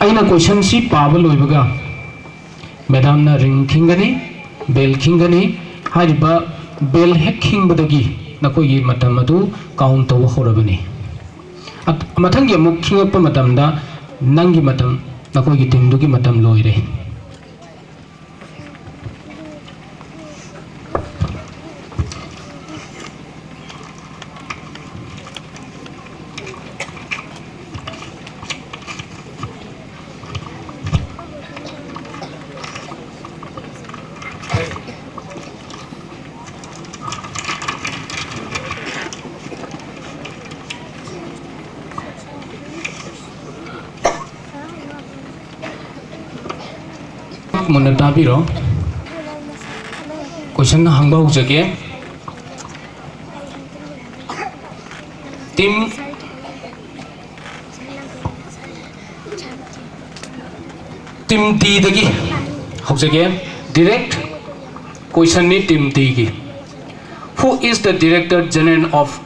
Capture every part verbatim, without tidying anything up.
ꯑꯩꯅ ꯀꯣꯏꯁꯟꯁꯤ ꯄꯥꯕ ꯂꯣꯏꯕꯒ ꯃꯦꯗꯥꯝꯅ ꯔꯤꯡ ꯈꯤꯡꯒꯅꯤ, ꯕꯦꯜ ꯈꯤꯡꯒꯅꯤ꯫ ꯍꯥꯏꯔꯤꯕ ꯕꯦꯜ ꯍꯦꯛ ꯈꯤꯡꯕꯗꯒꯤ ꯅꯈꯣꯏꯒꯤ ꯃꯇꯝ ꯑꯗꯨ ꯀꯥꯎꯟ ꯇꯧꯕ ꯍꯧꯔꯕꯅꯤ꯫ ꯑꯠ-, ꯃꯊꯪꯒꯤ ꯑꯃꯨꯛ ꯈꯤꯡꯉꯛꯄ ꯃꯇꯝꯗ ꯅꯪꯒꯤ ꯃꯇꯝ, ꯅꯈꯣꯏꯒꯤ ꯇꯤꯝꯗꯨꯒꯤ ꯃꯇꯝ ꯂꯣꯏꯔꯦ꯫ ꯃꯨꯟꯅ ꯇꯥꯕꯤꯔꯣ꯫ ꯀꯣꯏꯁꯟ ꯍꯪꯕ ꯍꯧꯖꯒꯦ꯫ ꯇꯤꯝ, ꯇꯤꯝ ꯇꯤꯗꯒꯤ ꯍꯧꯖꯒꯦ꯫ ꯗꯤꯔꯦꯛ ꯀꯣꯏꯁꯟꯅꯤ ꯇꯤꯝ ꯇꯤꯒꯤ꯫ Who is the Director General of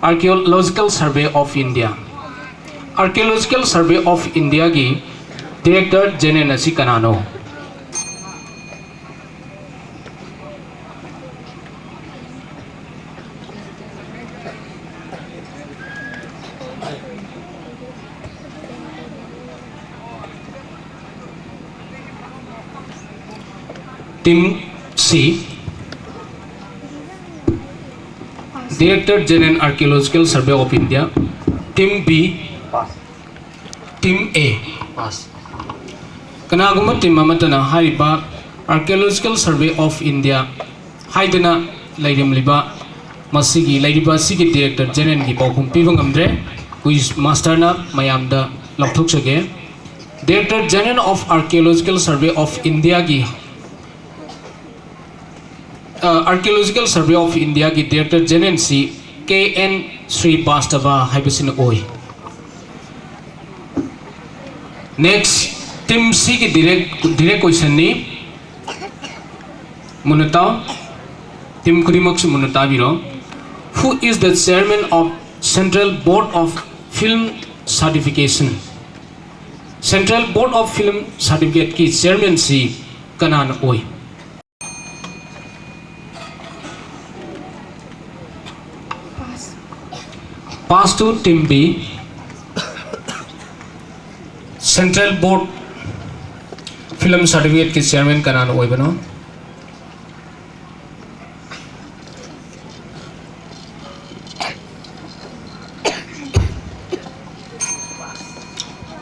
Archaeological Survey of India? Archaeological Survey of Indiaꯒꯤ Director General ꯑꯁꯤ ꯀꯅꯥꯅꯣ? Team C, Director General Archaeological Survey of India. Team B, Team A꯫ ꯀꯅꯥꯒꯨꯝꯕ team ꯑꯃꯠꯇꯅ ꯍꯥꯏꯔꯤꯕ Archaeological Survey of India ꯍꯥꯏꯗꯨꯅ ꯂꯩꯔꯝꯂꯤꯕ ꯃꯁꯤꯒꯤ ꯂꯩꯔꯤꯕ ꯑꯁꯤꯒꯤ ꯗꯤꯔꯦꯛꯇꯔ ꯖꯦꯅꯦꯔꯦꯜꯒꯤ ꯄꯥꯎꯈꯨꯝ ꯄꯤꯕ ꯉꯝꯗ꯭ꯔꯦ꯫ ꯀꯨꯏꯖ ꯃꯥꯁꯇꯔꯅ ꯃꯌꯥꯝꯗ ꯂꯥꯎꯊꯣꯛꯆꯒꯦ꯫ Director General of Archaeological Survey of Indiaꯒꯤ, ꯑ, Archaeological Survey of Indiaꯒꯤ Director Generalꯁꯤ ꯀꯦ ꯑꯦꯟ ꯁ꯭ꯔꯤꯕꯥꯁꯇꯕꯥ ꯍꯥꯏꯕꯁꯤꯅ ꯑꯣꯏ꯫ Next, Team Cꯒꯤ direct, direct questionꯅꯤ꯫ ꯃꯨꯟꯅ ꯇꯥꯎ꯫ ꯇꯤꯝ ꯈꯨꯗꯤꯡꯃꯛꯁꯨ ꯃꯨꯟꯅ ꯇꯥꯕꯤꯔꯣ꯫ Who is the chairman of Central Board of Film Certification? Central Board of Film Certificate ꯀꯤ chairman ꯁꯤ ꯀꯅꯥꯅ ꯑꯣꯏ? Pass to team B. Central Board Film Certificate ꯀꯤ chairman ꯀꯅꯥꯅ ꯑꯣꯏꯕꯅꯣ?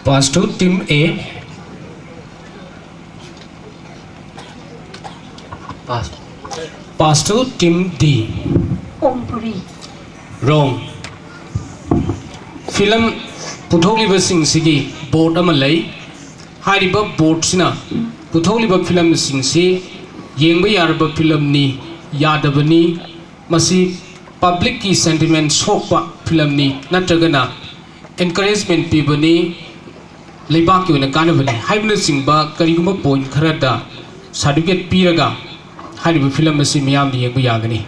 Pass to team A. Pass. Pass to team D. Ompuri. Wrong. Film ꯄꯨꯊꯣꯛꯂꯤꯕꯁꯤꯡꯁꯤꯒꯤ board ꯑꯃ ꯂꯩ꯫ ꯍꯥꯏꯔꯤꯕ board ꯁꯤꯅ ꯄꯨꯊꯣꯛꯂꯤꯕ film ꯁꯤꯡꯁꯤ ꯌꯦꯡꯕ ꯌꯥꯔꯕ film ꯅꯤ, ꯌꯥꯗꯕꯅꯤ, ꯃꯁꯤ public ꯀꯤ sentiment ꯁꯣꯛꯄ film ꯅꯤ, ꯅꯠꯇ꯭ꯔꯒꯅ encouragement ꯄꯤꯕꯅꯤ, ꯂꯩꯕꯥꯛꯀꯤ ꯑꯣꯏꯅ ꯀꯥꯟꯅꯕꯅꯤ ꯍꯥꯏꯕꯅꯆꯤꯡꯕ ꯀꯔꯤꯒꯨꯝꯕ point ꯈꯔꯗ certificate ꯄꯤꯔꯒ ꯍꯥꯏꯔꯤꯕ film ꯑꯁꯤ ꯃꯤꯌꯥꯝꯅ ꯌꯦꯡꯕ ꯌꯥꯒꯅꯤ꯫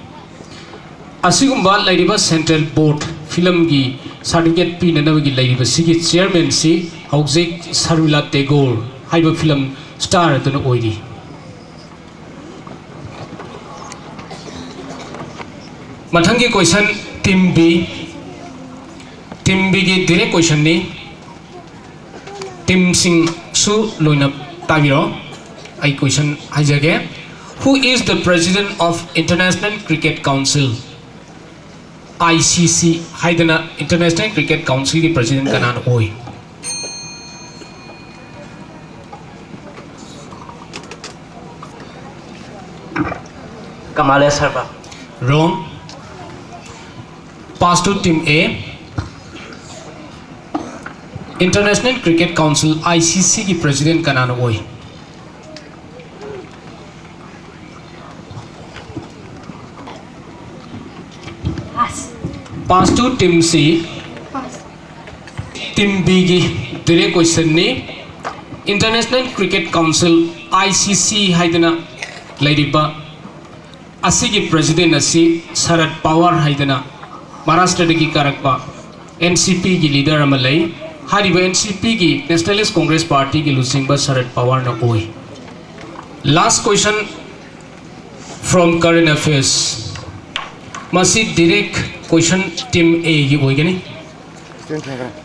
ꯑꯁꯤꯒꯨꯝꯕ ꯂꯩꯔꯤꯕ Central Board film ꯒꯤ certificate ꯄꯤꯅꯅꯕꯒꯤ ꯂꯩꯔꯤꯕꯁꯤꯒꯤ chairman ꯁꯤ ꯍꯧꯖꯤꯛ ꯁꯔꯃꯤꯂꯥ ꯇꯦꯒꯣꯔ ꯍꯥꯏꯕ film star ꯑꯗꯨꯅ ꯑꯣꯏꯔꯤ꯫ ꯃꯊꯪꯒꯤ question, team B꯫ Team B ꯒꯤ direct question ꯅꯤ꯫ Team ꯁꯤꯡꯁꯨ ꯂꯣꯏꯅ ꯇꯥꯕꯤꯔꯣ꯫ ꯑꯩ question ꯍꯥꯏꯖꯒꯦ꯫ Who is the president of International Cricket Council, I C C ꯍꯥꯏꯗꯅ International Cricket Council ꯒꯤ president ꯀꯅꯥꯅ ꯑꯣꯏ? Kamalesh Harpa. Wrong. Pass to team A. International Cricket Council, I C C ꯒꯤ president ꯀꯅꯥꯅ ꯑꯣꯏ? Pass. Pass to team C. Pass. Team B ꯒꯤ direct question ꯅꯤ꯫ International Cricket Council, I C C ꯍꯥꯏꯗꯅ ꯂꯩꯔꯤꯕ ꯑꯁꯤꯒꯤ president ꯑꯁꯤ ꯁꯔꯠ power ꯍꯥꯏꯗꯅ ꯃꯍꯥꯔꯥꯁꯇ꯭ꯔꯗꯒꯤ ꯀꯥꯔꯛꯄ N C P ꯒꯤ leader ꯑꯃ ꯂꯩ꯫ ꯍꯥꯏꯔꯤꯕ N C P ꯒꯤ Nationalist Congress Party ꯒꯤ ꯂꯨꯆꯤꯡꯕ ꯁꯔꯠ ꯄꯋꯥꯔꯅ ꯑꯣꯏ꯫ Last question from current affairs꯫ ꯃꯁꯤ direct question team A ꯒꯤ ꯑꯣꯏꯒꯅꯤ꯫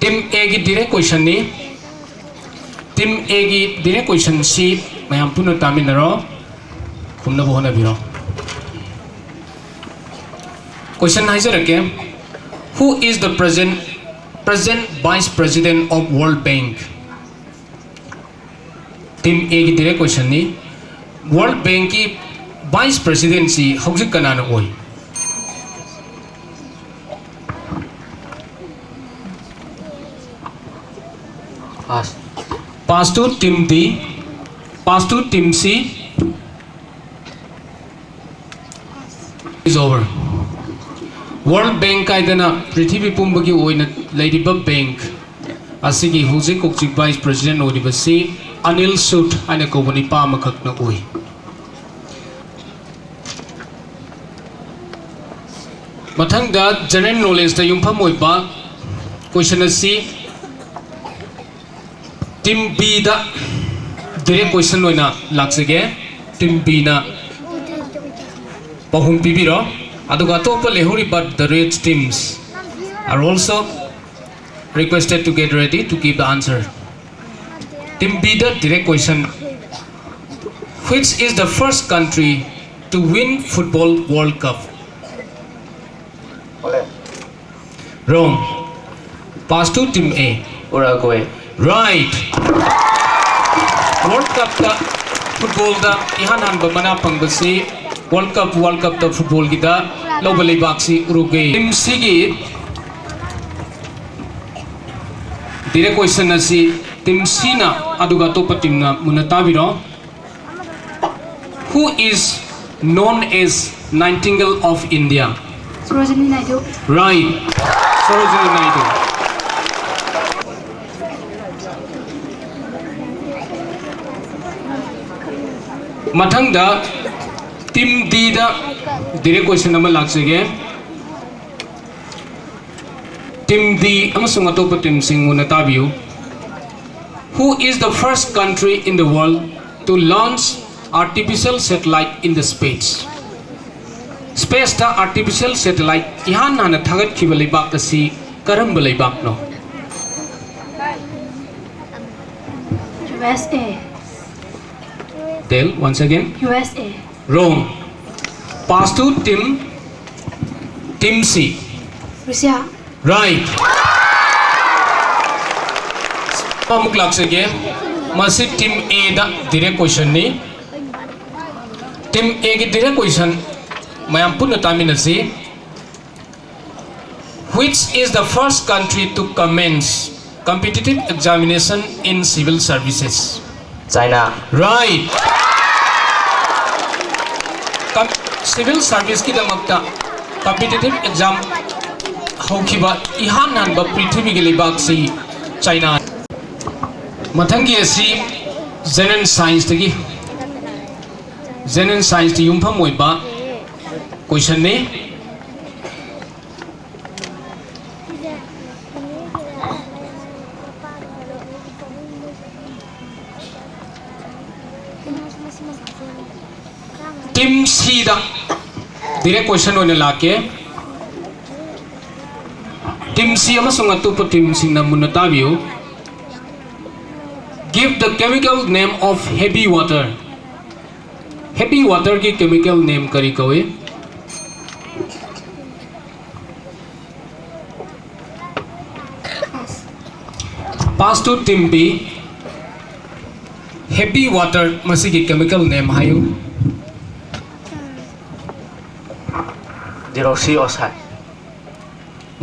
Team A ꯒꯤ direct question ꯅꯤ꯫ Team A ꯒꯤ direct question ꯁꯤ ꯃꯌꯥꯝ ꯄꯨꯟꯅ ꯇꯥꯃꯤꯟꯅꯔꯣ, ꯈꯨꯝꯅꯕ ꯍꯣꯠꯅꯕꯤꯔꯣ꯫ Question ꯍꯥꯏꯖꯔꯛꯀꯦ, Who is the present, present Vice President of World Bank? Team A ꯒꯤ direct question ꯅꯤ꯫ World Bank ꯀꯤ Vice President ꯁꯤ ꯍꯧꯖꯤꯛ ꯀꯅꯥꯅ ꯑꯣꯏ? Pass. Pass to team D. Pass to team C. Is over. World Bank ꯍꯥꯏꯗꯅ ꯄ꯭ꯔꯤꯊꯤꯕꯤ ꯄꯨꯝꯕꯒꯤ ꯑꯣꯏꯅ ꯂꯩꯔꯤꯕ bank ꯑꯁꯤꯒꯤ ꯍꯧꯖꯤꯛ ꯍꯧꯖꯤꯛ Vice President ꯑꯣꯏꯔꯤꯕꯁꯤ ꯑꯅꯤꯜ ꯁꯨꯠ ꯍꯥꯏꯅ ꯀꯧꯕ ꯅꯤꯄꯥ ꯑꯃꯈꯛꯅ ꯑꯣꯏ꯫ ꯃꯊꯪꯗ general knowledge ꯇ ꯌꯨꯝꯐꯝ ꯑꯣꯏꯕ question ꯑꯁꯤ Team B ꯗ direct question ꯑꯣꯏꯅ ꯂꯥꯛꯆꯒꯦ꯫ Team B ꯅ ꯄꯥꯎꯈꯨꯝ ꯄꯤꯕꯤꯔꯣ꯫ ꯑꯗꯨꯒ ꯑꯇꯣꯞꯄ ꯂꯩꯍꯧꯔꯤꯕ the red teams are also requested to get ready to give the answer. Team B the direct question. Which is the first country to win Football World Cup? Wrong. Pass to team A. Uruguay. Right. World Cup ꯇ football ꯗ ꯏꯍꯥꯟ ꯍꯥꯟꯕ ꯃꯅꯥ ꯐꯪꯕꯁꯤ World Cup, World Cup ꯇ football ꯒꯤꯗ ꯂꯧꯕ ꯂꯩꯕꯥꯛꯁꯤ Uruguay꯫ Team C ꯒꯤ direct question ꯑꯁꯤ team C ꯅ ꯑꯗꯨꯒ ꯑꯇꯣꯞꯄ team ꯅ ꯃꯨꯟꯅ ꯇꯥꯕꯤꯔꯣ꯫ Who is known as Nightingale of India? Sarojini Naidu. Right. Sarojini Naidu. ꯃꯊꯪꯗ team D ꯗ direct question ꯑꯃ ꯂꯥꯛꯆꯒꯦ꯫ Team D ꯑꯃꯁꯨꯡ ꯑꯇꯣꯞꯄ teamꯁꯤꯡ ꯃꯨꯟꯅ ꯇꯥꯕꯤꯌꯨ꯫ Who is the first country in the world to launch artificial satellite in the space? Spaceꯇ artificial satellite ꯏꯍꯥꯟ ꯍꯥꯟꯅ ꯊꯥꯒꯠꯈꯤꯕ ꯂꯩꯕꯥꯛ ꯑꯁꯤ ꯀꯔꯝꯕ ꯂꯩꯕꯥꯛꯅꯣ? U S A. Tell once again. U S A. Wrong. Pass to team, team C. Russia. Right. ꯑꯃꯨꯛ ꯂꯥꯛꯆꯒꯦ꯫ ꯃꯁꯤ team A the direct questionꯅꯤ꯫ Team A ꯒꯤ direct question ꯃꯌꯥꯝ ꯄꯨꯟꯅ ꯇꯥꯃꯤꯟꯅꯁꯤ꯫ Which is the first country to commence competitive examination in civil services? China. Right. Com- civil serviceꯀꯤꯗꯃꯛꯇ competitive exam ꯍꯧꯈꯤꯕ ꯏꯍꯥꯟ ꯍꯥꯟꯕ ꯄ꯭ꯔꯤꯊꯤꯕꯤꯒꯤ ꯂꯩꯕꯥꯛꯁꯤ China꯫ ꯃꯊꯪꯒꯤ ꯑꯁꯤ general scienceꯇꯒꯤ, general scienceꯇ ꯌꯨꯝꯐꯝ ꯑꯣꯏꯕ questionꯅꯤ꯫ Team C ꯗ direct question ꯑꯣꯏꯅ ꯂꯥꯛꯀꯦ꯫ Team C ꯑꯃꯁꯨꯡ ꯑꯇꯣꯞꯄ teamꯁꯤꯡꯅ ꯃꯨꯟꯅ ꯇꯥꯕꯤꯌꯨ꯫ Give the chemical name of heavy water. Heavy waterꯒꯤ chemical name ꯀꯔꯤ ꯀꯧꯏ? Pass to team B. Heavy water ꯃꯁꯤꯒꯤ chemical name ꯍꯥꯏꯌꯨ꯫ Deoxy oxide.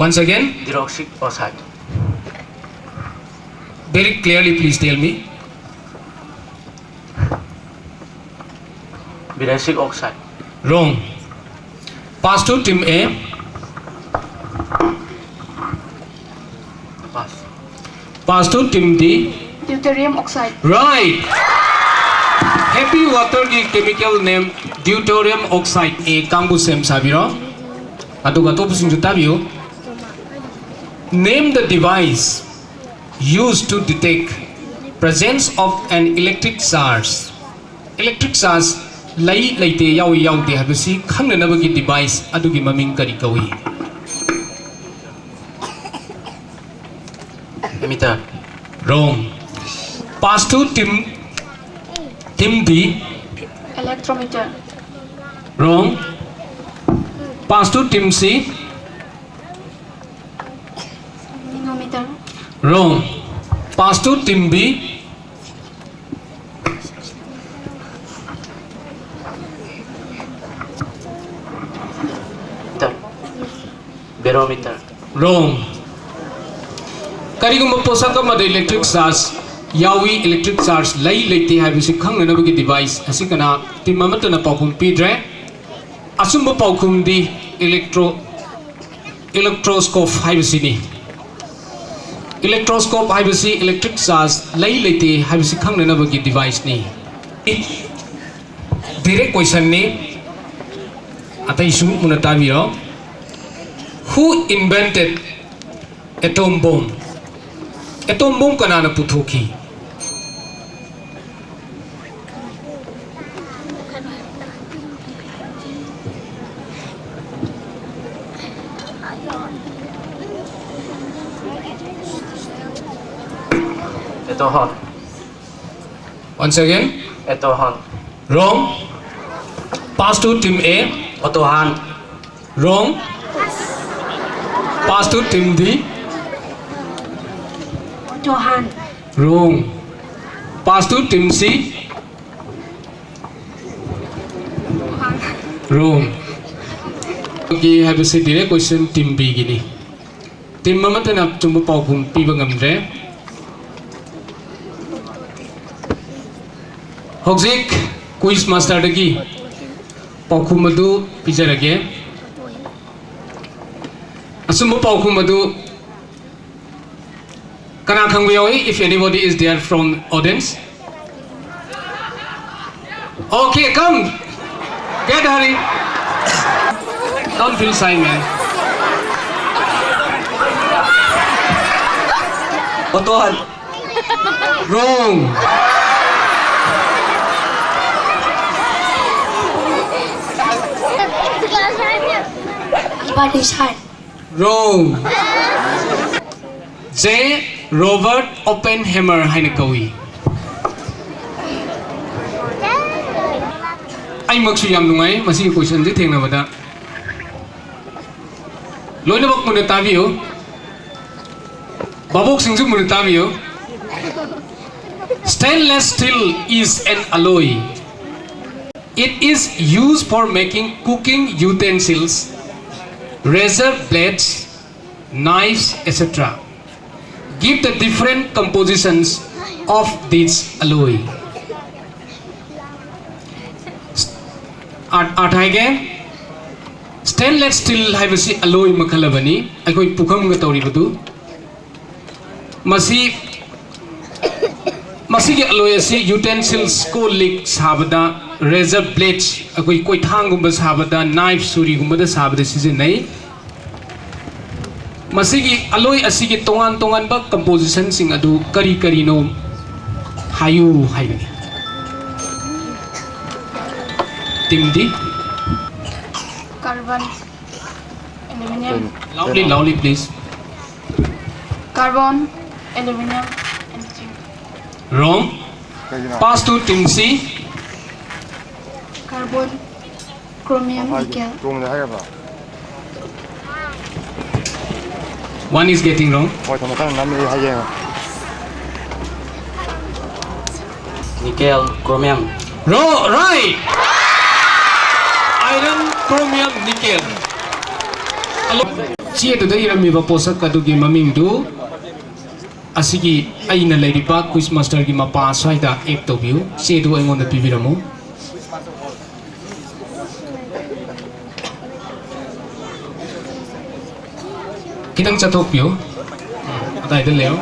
Once again, Deoxy oxide. Very clearly please tell me. Vinyl oxide. Wrong. Pass to team A. Pass. Pass to team D. Deuterium oxide. Right. Heavy waterꯒꯤ chemical name deuterium oxide꯫ A ꯀꯥꯡꯕꯨ ꯁꯦꯝ ꯁꯥꯕꯤꯔꯣ꯫ ꯑꯗꯨꯒ ꯑꯇꯣꯞꯄꯁꯤꯡꯁꯨ ꯇꯥꯕꯤꯌꯨ꯫ Name the device used to detect presence of an electric charge. Electric charge ꯂꯩ ꯂꯩꯇꯦ, ꯌꯥꯎꯏ ꯌꯥꯎꯗꯦ ꯍꯥꯏꯕꯁꯤ ꯈꯪꯅꯅꯕꯒꯤ device ꯑꯗꯨꯒꯤ ꯃꯃꯤꯡ ꯀꯔꯤ ꯀꯧꯏ? Meter. Wrong. Pass to team, team D. Electrometer. Wrong. Pass to team C. Manometer. Wrong. Pass to team B. Meter. Barometer. Wrong. ꯀꯔꯤꯒꯨꯝꯕ ꯄꯣꯠꯁꯛ ꯑꯃꯗ electric charge ꯌꯥꯎꯏ, electric charge ꯂꯩ ꯂꯩꯇꯦ ꯍꯥꯏꯕꯁꯤ ꯈꯪꯅꯅꯕꯒꯤ device ꯑꯁꯤ ꯀꯅꯥ, team ꯑꯃꯠꯇꯅ ꯄꯥꯎꯈꯨꯝ ꯄꯤꯗ꯭ꯔꯦ꯫ ꯑꯆꯨꯝꯕ ꯄꯥꯎꯈꯨꯝꯗꯤ electro electroscope ꯍꯥꯏꯕꯁꯤꯅꯤ꯫ Electroscope ꯍꯥꯏꯕꯁꯤ electric charge ꯂꯩ ꯂꯩꯇꯦ ꯍꯥꯏꯕꯁꯤ ꯈꯪꯅꯅꯕꯒꯤ device ꯅꯤ꯫ Direct question ꯅꯤ꯫ ꯑꯇꯩꯁꯨ ꯃꯨꯟꯅ ꯇꯥꯕꯤꯔꯣ꯫ Who invented atom bomb? Atom bomb ꯀꯅꯥꯅ ꯄꯨꯊꯣꯛꯈꯤ? Otto Hahn. Once again? Otto Hahn. Wrong. Pass to team A. Otto Hahn. Wrong. Pass to team D. Otto Hahn. Wrong. Pass to team C. Wrong. Okay, ꯍꯥꯏꯕꯁꯤ direct question team B Guinea. Team ꯑꯃꯠꯇꯅ ꯑꯆꯨꯝꯕ ꯄꯥꯎꯈꯨꯝ ꯄꯤꯕ ꯉꯝꯗ꯭ꯔꯦ꯫ ꯍꯧꯖꯤꯛ quiz master ꯗꯒꯤ ꯄꯥꯎꯈꯨꯝ ꯑꯗꯨ ꯄꯤꯖꯔꯒꯦ꯫ ꯑꯆꯨꯝꯕ ꯄꯥꯎꯈꯨꯝ ꯑꯗꯨ ꯀꯅꯥ ꯈꯪꯕ ꯌꯥꯎꯏ? If anybody is there from audience? Okay, come. Get hurry. Don't feel shy, man. Otohan. Wrong. Albert Einstein. Wrong. J. Robert Oppenheimer ꯍꯥꯏꯅ ꯀꯧꯏ꯫ ꯑꯩꯃꯛꯁꯨ ꯌꯥꯝ ꯅꯨꯡꯉꯥꯏ ꯃꯁꯤꯒꯤ questionꯁꯦ ꯊꯦꯡꯅꯕꯗ꯫ ꯂꯣꯏꯅꯃꯛ ꯃꯨꯟꯅ ꯇꯥꯕꯤꯌꯨ꯫ ꯚꯥꯕꯣꯛꯁꯤꯡꯁꯨ ꯃꯨꯟꯅ ꯇꯥꯕꯤꯌꯨ꯫ Stainless steel is an alloy. It is used for making cooking utensils, razor blades, knives, et cetera. Give the different compositions of this alloy. Art, art ꯍꯥꯏꯒꯦ꯫ Stainless steel ꯍꯥꯏꯕꯁꯤ alloy ꯃꯈꯜ ꯑꯃꯅꯤ꯫ ꯑꯩꯈꯣꯏ ꯄꯨꯈꯝꯒ ꯇꯧꯔꯤꯕꯗꯨ꯫ ꯃꯁꯤ, ꯃꯁꯤꯒꯤ alloy ꯑꯁꯤ utensils, ꯀꯣꯜ ꯂꯤꯛ ꯁꯥꯕꯗ, razor blades, ꯑꯩꯈꯣꯏ ꯀꯣꯏꯊꯥꯡꯒꯨꯝꯕ ꯁꯥꯕꯗ, knife, ꯁꯨꯔꯤꯒꯨꯝꯕꯗ ꯁꯥꯕꯗ ꯁꯤꯖꯤꯟꯅꯩ꯫ ꯃꯁꯤꯒꯤ alloy ꯑꯁꯤꯒꯤ ꯇꯣꯉꯥꯟ ꯇꯣꯉꯥꯟꯕ compositionꯁꯤꯡ ꯑꯗꯨ ꯀꯔꯤ ꯀꯔꯤꯅꯣ ꯍꯥꯏꯌꯨ ꯍꯥꯏꯕꯅꯤ꯫ Team D꯫ Carbon, aluminium. Loudly, loudly, please. Carbon, aluminium, and zinc. Wrong. ꯀꯩꯒꯤꯅꯣ? Pass to team C. Carbon, chromium, nickel. ꯆꯨꯝꯅ ꯍꯥꯏꯒꯗ꯭ꯔꯣ? One is getting wrong. ꯍꯣꯏ, ꯊꯝꯃꯣ, ꯈꯔ ꯅꯝꯃꯤ ꯍꯥꯏꯒꯦ꯫ Nickel, chromium. Wrong, right. Iron, chromium, nickel. ꯆꯦꯗꯨꯗ ꯏꯔꯝꯃꯤꯕ ꯄꯣꯠꯁꯛ ꯑꯗꯨꯒꯤ ꯃꯃꯤꯡꯗꯨ ꯑꯁꯤꯒꯤ ꯑꯩꯅ ꯂꯩꯔꯤꯕ quiz masterꯒꯤ ꯃꯄꯥ ꯁ꯭ꯋꯥꯏꯗ act ꯇꯧꯕꯤꯌꯨ꯫ ꯆꯦꯗꯨ ꯑꯩꯉꯣꯟꯗ ꯄꯤꯕꯤꯔꯝꯃꯨ꯫ ꯈꯤꯇꯪ ꯆꯠꯊꯣꯛꯄꯤꯌꯨ꯫ ꯑꯗꯥꯏꯗ ꯂꯩꯌꯣ꯫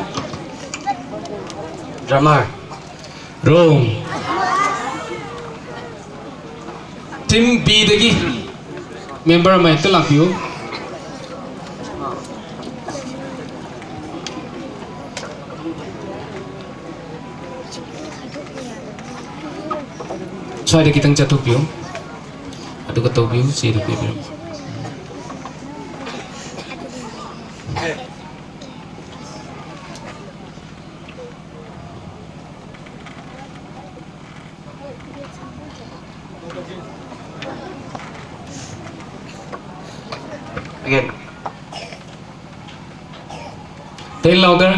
Drummer. Wrong. Team Bꯗꯒꯤ member ꯑꯃ ꯍꯦꯛꯇ ꯂꯥꯛꯄꯤꯌꯨ꯫ ꯁ꯭ꯋꯥꯏꯗ ꯈꯤꯇꯪ ꯆꯠꯊꯣꯛꯄꯤꯌꯨ, ꯑꯗꯨꯒ ꯇꯧꯕꯤꯌꯨ, ꯆꯦꯗꯨ ꯄꯤꯕꯤꯔꯣ꯫ Again. Tell louder.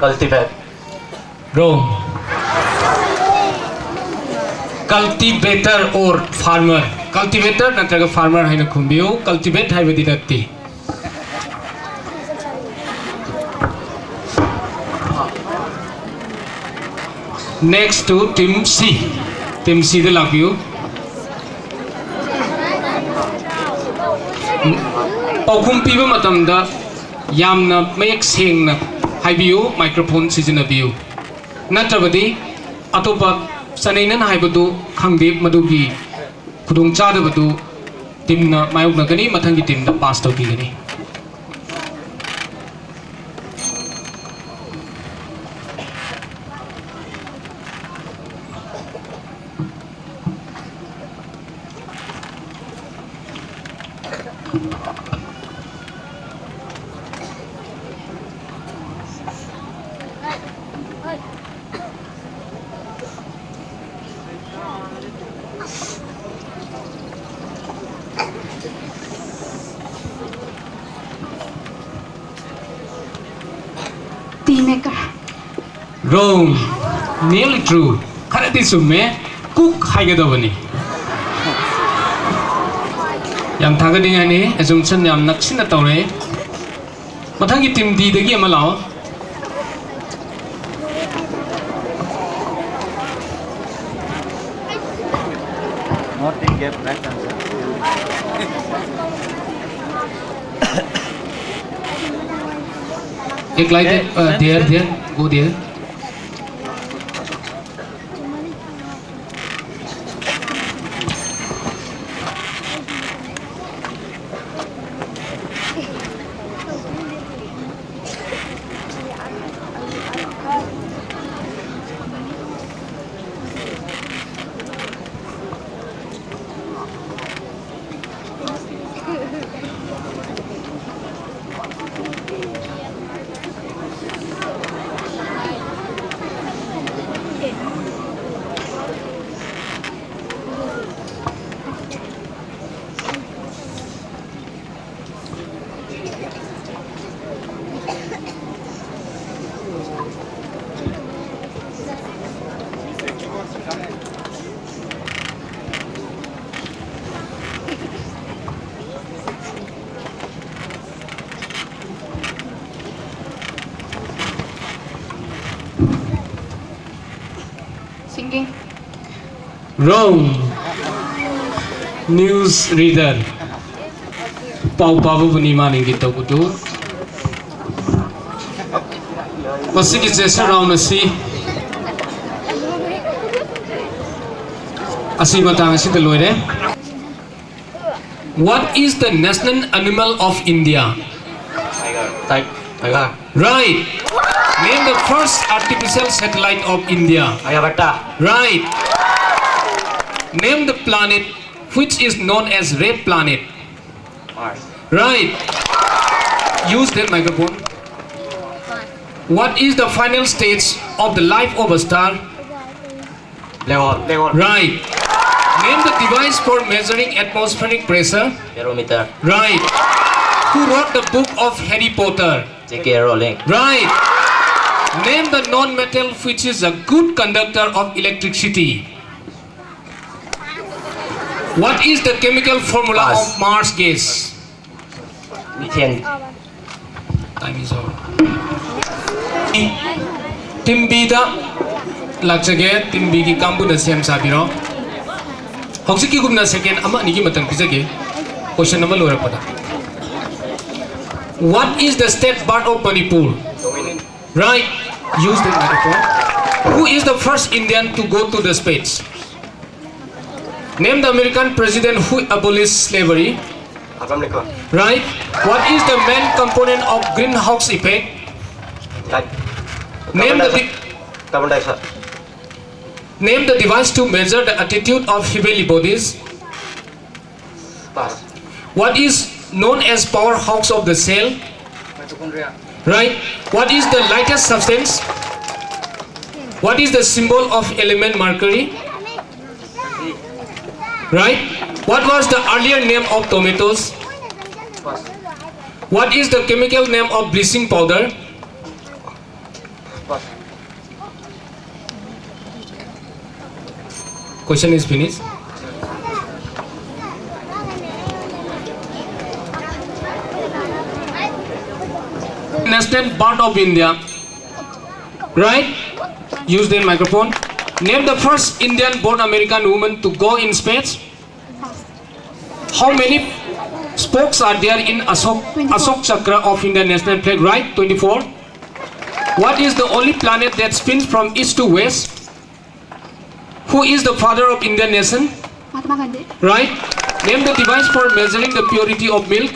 Cultivate. Wrong. Cultivator or farmer. Cultivator ꯅꯠꯇ꯭ꯔꯒ farmer ꯍꯥꯏꯅ ꯈꯨꯝꯕꯤꯌꯨ꯫ Cultivate ꯍꯥꯏꯕꯗꯤ ꯅꯠꯇꯦ꯫ Next to team C. Team C ꯗ ꯂꯥꯛꯄꯤꯌꯨ꯫ ꯄꯥꯎꯈꯨꯝ ꯄꯤꯕ ꯃꯇꯝꯗ ꯌꯥꯝꯅ ꯃꯌꯦꯛ ꯁꯦꯡꯅ ꯍꯥꯏꯕꯤꯌꯨ, microphone ꯁꯤꯖꯤꯟꯅꯕꯤꯌꯨ꯫ ꯅꯠꯇ꯭ꯔꯕꯗꯤ ꯑꯇꯣꯞꯄ ꯆꯅꯩꯅꯅ ꯍꯥꯏꯕꯗꯨ ꯈꯪꯗꯦ, ꯃꯗꯨꯒꯤ ꯈꯨꯗꯣꯡꯆꯥꯗꯕꯗꯨ team ꯅ ꯃꯥꯌꯣꯛꯅꯒꯅꯤ, ꯃꯊꯪꯒꯤ team ꯗ pass ꯇꯧꯕꯤꯒꯅꯤ꯫ Tea maker. Wrong. Nearly true. ꯈꯔꯗꯤ ꯆꯨꯝꯃꯦ꯫ Cook ꯍꯥꯏꯒꯗꯕꯅꯤ꯫ ꯌꯥꯝ ꯊꯥꯒꯠꯅꯤꯡꯉꯥꯏꯅꯤ꯫ Assumption ꯌꯥꯝ ꯅꯛꯁꯤꯟꯅ ꯇꯧꯔꯦ꯫ ꯃꯊꯪꯒꯤ team D ꯗꯒꯤ ꯑꯃ ꯂꯥꯛꯑꯣ꯫ Not in gap, right answer. एक light, a, there, there, go there. Wrong. News reader. ꯄꯥꯎ ꯄꯥꯕꯕꯨꯅꯤ ꯃꯥꯅ ꯏꯪꯒꯤꯠ ꯇꯧꯕꯗꯨ꯫ ꯃꯁꯤꯒꯤ ꯖꯦꯁꯔ ꯔꯥꯎꯟ ꯑꯁꯤ, ꯑꯁꯤ ꯃꯇꯥꯡ ꯑꯁꯤꯗ ꯂꯣꯏꯔꯦ꯫ What is the national animal of India? Tiger. Tiger. Right. Name the first artificial satellite of India. Aryabhatta. Right. Name the planet which is known as red planet. Mars. Right. Use that microphone. What is the final stage of the life of a star? Black hole. Black hole. Right. Name the device for measuring atmospheric pressure. Barometer. Right. Who wrote the book of Harry Potter? J K Rowling. Right. Name the non-metal which is a good conductor of electricity. What is the chemical formula Pass. of Mars gas? Methane. Time is over. Team B ꯗ ꯂꯥꯛꯆꯒꯦ, Team B ꯒꯤ ꯀꯥꯡꯕꯨꯅ ꯁꯦꯝ ꯁꯥꯕꯤꯔꯣ꯫ ꯍꯧꯖꯤꯛꯀꯤꯒꯨꯝꯅ second ꯑꯃ ꯑꯅꯤꯒꯤ ꯃꯇꯝ ꯄꯤꯖꯒꯦ, question ꯑꯃ ꯂꯣꯏꯔꯛꯄꯗ꯫ What is the state bird of Manipur? Right. Use the microphone. Who is the first Indian to go to the space? Name the American president who abolished slavery. Abraham Lincoln. Right. What is the main component of greenhouse effect? That. Name the carbon dioxide. Di- Carbon dioxide. Name the device to measure the attitude of heavenly bodies. Pass. What is known as powerhouse of the cell? Mitochondria. Right. What is the lightest substance? What is the symbol of element mercury? Right. What was the earlier name of tomatoes? Pass. What is the chemical name of bleaching powder? Pass. Question is finished. National bird of India. Right? Use the microphone. Name the first Indian-born American woman to go in space. How many spokes are there in Ashok, Ashok Chakra of Indian national flag? Right, twenty-four. What is the only planet that spins from east to west? Who is the father of Indian nation? Mahatma Gandhi. Right. Name the device for measuring the purity of milk.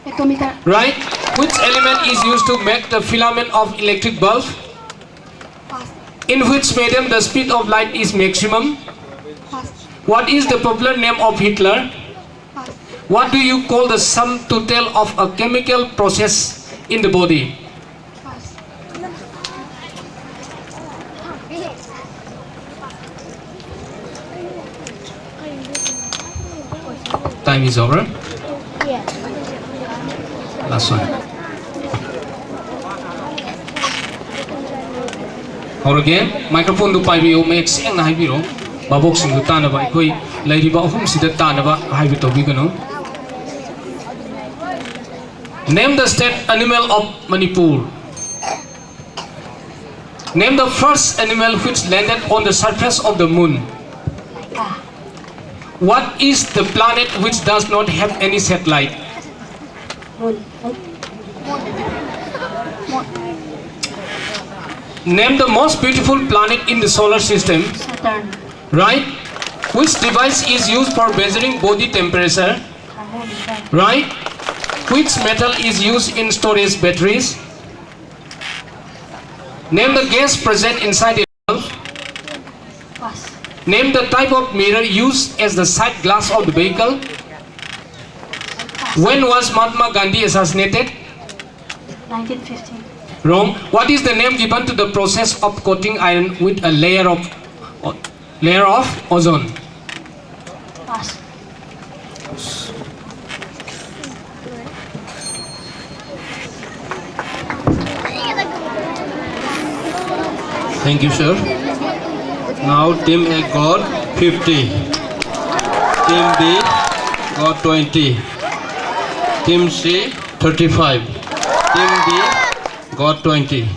Hectometer. Right. Which element is used to make the filament of electric bulb? Pass. In which medium the speed of light is maximum? Pass. What is the popular name of Hitler? Pass. What do you call the sum total of a chemical process in the body? Pass. Time is over. Last one. ꯍꯧꯔꯒꯦ꯫ ꯃꯥꯏꯀ꯭ꯔꯣꯐꯣꯟꯗꯨ ꯄꯥꯏꯕꯤꯌꯨ, ꯃꯌꯦꯛ ꯁꯦꯡꯅ ꯍꯥꯏꯕꯤꯔꯣ꯫ ꯚꯥꯕꯣꯛꯁꯤꯡꯗꯨ ꯇꯥꯅꯕ, ꯑꯩꯈꯣꯏ ꯂꯩꯔꯤꯕ ꯑꯍꯨꯝꯁꯤꯗ ꯇꯥꯅꯕ ꯍꯥꯏꯕ ꯇꯧꯕꯤꯒꯅꯨ꯫ Name the state animal of Manipur. Name the first animal which landed on the surface of the moon. What is the planet which does not have any satellite? Moon. Name the most beautiful planet in the solar system. Saturn. Right? Which device is used for measuring body temperature? Thermometer. Right? Which metal is used in storage batteries? Name the gas present inside a bulb. Pass. Name the type of mirror used as the side glass of the vehicle. When was Mahatma Gandhi assassinated? Nineteen fifteen. Wrong. What is the name given to the process of coating iron with a layer of layer of ozone? Pass. Thank you, sir. Now team A got fifty. Team B got twenty. Team C thirty-five. Team D got twenty.